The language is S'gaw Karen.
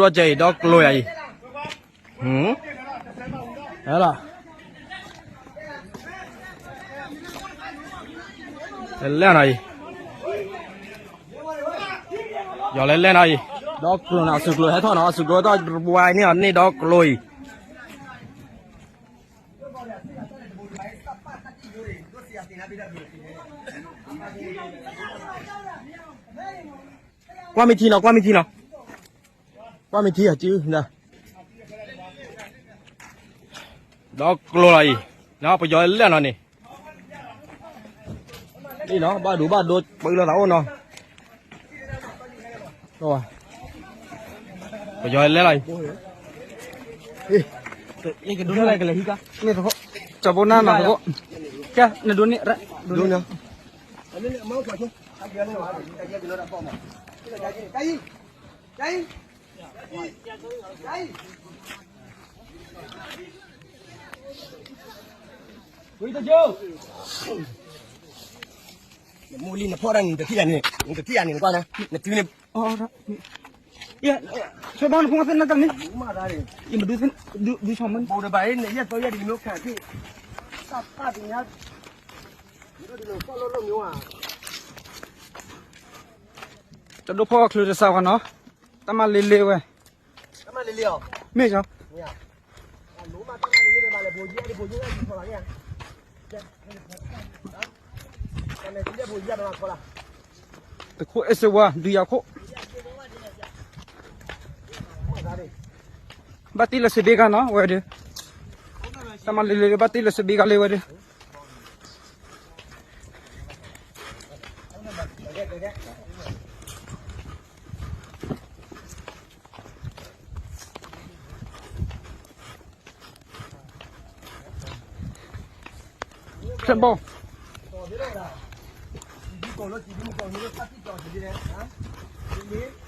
ဒီးကဲအံၤ ဒီကျိၤယၤအံၤ, ဟဲလီၤ, လဲၣ်နီၤအံၤ, ယီၤလဲၣ်လဲၣ်နီၤအံၤ, ဒီကျိၤနီၤ အစုကျိၤဟဲထီၣ်နီၤ အစုကျိၤဟဲထီၣ် ပဝါန့ၢ်အီၤန့ၢ်ဒီကျိၤအံၤ ကွၢ်မ့ၢ်ထံနီၤ ကွၢ်မ့ၢ်ထံနီၤ, ကွၢ်မ့ၢ်ထံအစု, ဒီကျိၤလီၤအံၤ, ပယီၤလဲၣ်နီၤန့ၣ်, ဘၣ်ဒိဘၣ်ဒိပၢလီၤသးအိၣ်နီၤ, ပယီၤလဲၣ်လီၤအံၤ, ကဒိၣ်လၢကလဲၤဟံးကါ, ကၠီဘိနၢ်နီၤတဘိ, ကဲနဒိန့ၣ်, ဒိန့ၣ် နမိၢ်လံနဖီၣ်တၢ်န့ၣ် နတထံၣ်ယၤန့ၣ် နတထံၣ်ယၤန့ၣ် နကွၢ်နၤ, နတုၤန့ၣ်, ဆွဲဘီနဖိသ့ၣ်နတၢ်န့ၣ်, ယမဒုး, ဒုးဆီမၢ်, တဒိၣ်ဖီၣ်ချၢတစးဝါနီၤ, တၢ်မၤလ့လ့ဝဲ, မ့ၢ်, တခိၣ်အဲၣ်စ့ဝါ ဒုးယၤခိၣ်, ဘၣ်တ့ၢ်လၢစ့ဘ့ကါနီၤ ဝဲဒၣ်, တၢ်မၤလ့လ့ဘၣ်တ့ၢ်လၢစ့ဘ့ကါလၢဝဲဒၣ် ဖျဲၣ်ဘီၣ်, ဒ်ကိးလၢစံးဒ်မုၢ်ကိးန့ၣ်လၢတၢ်စံၣ်ကီၤစံးဒ်လဲၣ်,